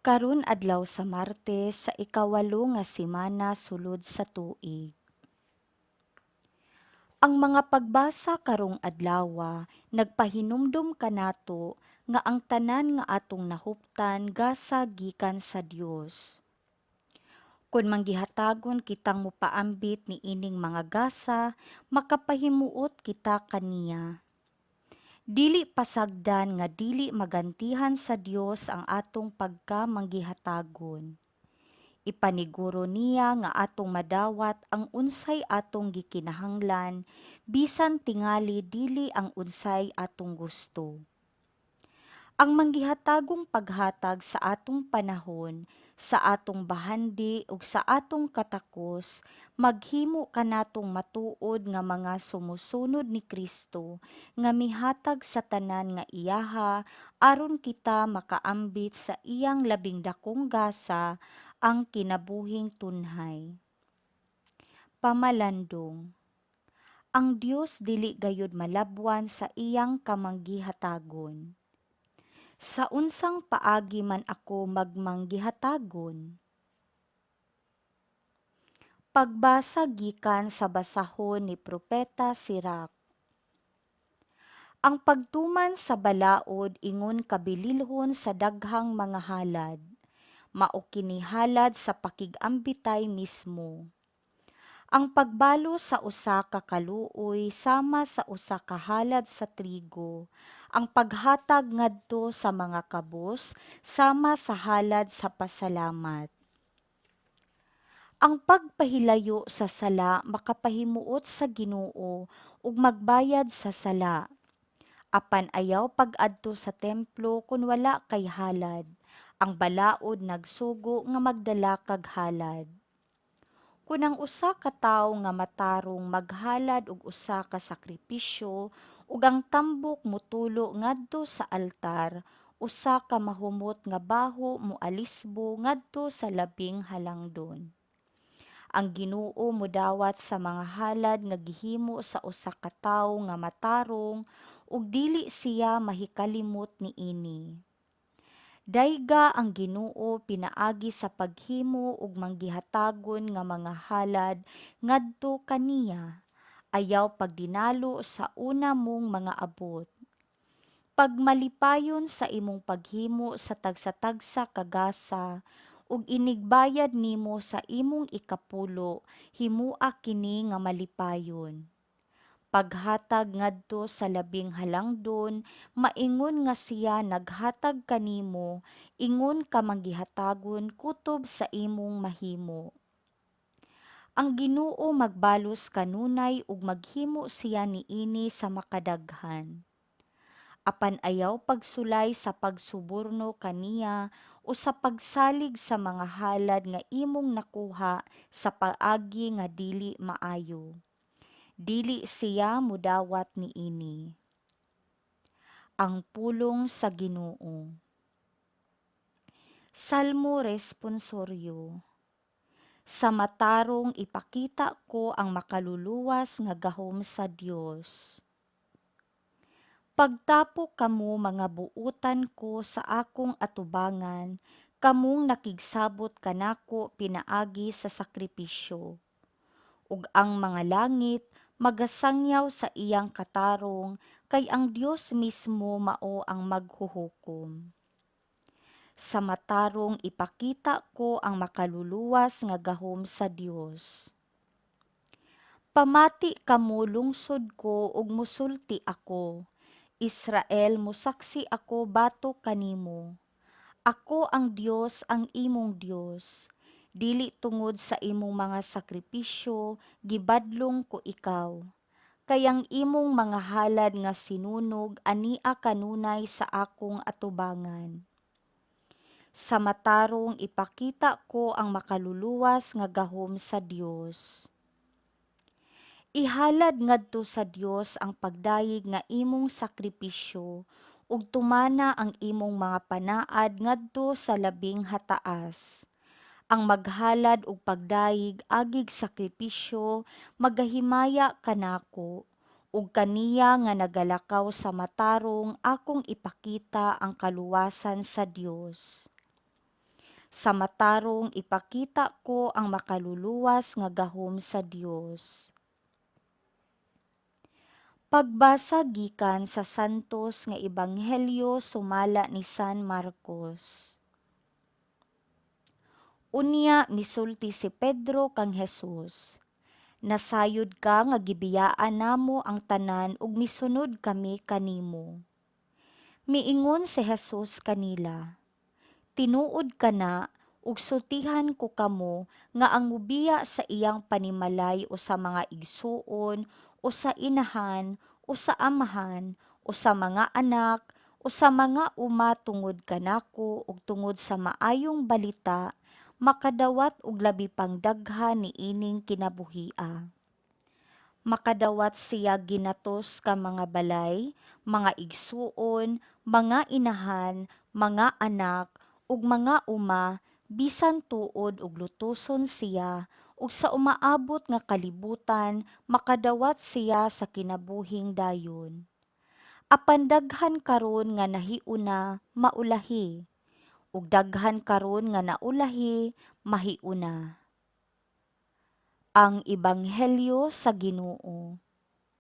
Karon adlaw sa Martes sa 8 nga semana sulod sa tuig. Ang mga pagbasa karong adlawa nagpahinumdom kanato nga ang tanan nga atong nahuptan gasa gikan sa Dios. Kon manggihatagon kitang mopaambit niining mga gasa, makapahimuot kita kaniya. Dili pasagdan nga dili magantihan sa Dios ang atong pagkamanggihatagon. Ipaniguro niya nga atong madawat ang unsay atong gikinahanglan bisan tingali dili ang unsay atong gusto. Ang manggihatagong paghatag sa atong panahon, sa atong bahandi ug sa atong katakos maghimo kanatong matuod nga mga sumusunod ni Kristo nga mihatag sa tanan nga iyaha aron kita makaambit sa iyang labing dakong gasa, ang kinabuhing tunhay. Pamalandong. Ang Dios dili gayud malabwan sa iyang kamanggihatagon. Sa unsang paagi man ako magmanggihatagon? Pagbasa gikan sa basahon ni Propeta Sirach. Ang pagtuman sa balaod ingon kabililhon sa daghang mga halad. Mao kini halad sa pakig-ambitay mismo. Ang pagbalo sa usa ka kaluoy sama sa usa ka halad sa trigo, ang paghatag ngadto sa mga kabus sama sa halad sa pasalamat. Ang pagpahilayo sa sala makapahimuot sa Ginoo ug magbayad sa sala. Apan ayaw pag-adto sa templo kun wala kay halad. Ang balaod nagsugo nga magdala kag halad. Kun ang usa ka tawo nga matarong maghalad og usa ka sakripisyo ug ang tambok motulo ngadto sa altar, usa ka mahumot nga baho moalisbo ngadto sa labing halangdon. Ang Ginoo modawat sa mga halad nga gihimo sa usa ka tawo nga matarong ug dili siya mahikalimot niini. Dayga ang Ginoo pinaagi sa paghimo og manggihatagon nga mga halad ngadto kaniya. Ayaw pagdinalo sa una mong mga abot. Pagmalipayon sa imong paghimo sa tagsa-tagsa ka gasa ug inigbayad nimo sa imong ikapulo, himoa kini nga malipayon. Paghatag ngadto sa labing halangdon, maingon nga siya naghatag kanimo ingon ka manggihatagon kutob sa imong mahimo. Ang Ginoo magbalos kanunay ug maghimo siya niini sa makadaghan. Apan ayaw pagsulay sa pagsuborno kaniya o sa pagsalig sa mga halad nga imong nakuha sa paagi nga dili maayo. Dili siya modawat niini. Ang pulong sa Ginoo. Salmo Responsoryo. Sa matarong ipakita ko ang makaluluwas nga gahom sa Dios. Pagtapok kamo, mga buotan ko, sa akong atubangan, kamong nakigsabot kanako pinaagi sa sakripisyo. Ug ang mga langit magasangyaw sa iyang katarong, kay ang Dios mismo mao ang maghuhukom. Sa matarong ipakita ko ang makaluluwas nga gahom sa Dios. Pamati kamo, lungsod ko, ug mosulti ako. Israel, mosaksi ako batok kanimo. Ako ang Dios, ang imong Dios. Dili tungod sa imong mga sakripisyo gibadlong ko ikaw. Kay ang imong mga halad nga sinunog ania kanunay sa akong atubangan. Sa matarong ipakita ko ang makaluluwas nga gahom sa Dios. Ihalad ngadto sa Dios ang pagdayeg nga imong sakripisyo ug tumana ang imong mga panaad ngadto sa labing hataas. Ang maghalad og pagdayeg agig sakripisyo magahimaya kanako, ug kaniya nga nagalakaw sa matarong akong ipakita ang kaluwasan sa Dios. Sa matarong ipakita ko ang makaluluwas nga gahom sa Dios. Pagbasa gikan sa Santos nga Ebanghelyo sumala ni San Marcos. Unya misulti si Pedro kang Jesus, "Nasayod ka nga gibiyaan namo ang tanan ug misunod kami kanimo." Miingon si Jesus kanila, "Tinuod kana ug sultihan ko kamo nga ang mubiya sa iyang panimalay o sa mga igsuon o sa inahan o sa amahan o sa mga anak o sa mga uma tungod kanako ug tungod sa Maayong Balita, makadawat og labi pang daghan niining kinabuhia. Makadawat siya ginatos ka mga balay, mga igsuon, mga inahan, mga anak, ug mga uma, bisan tuod ug lutoson siya, ug sa umaabot nga kalibutan makadawat siya sa kinabuhing dayon. Apan daghan karon nga nahiuna, maulahi, ug daghan karon nga naulahi, mahiuna." Ang Ebanghelyo sa Ginoo.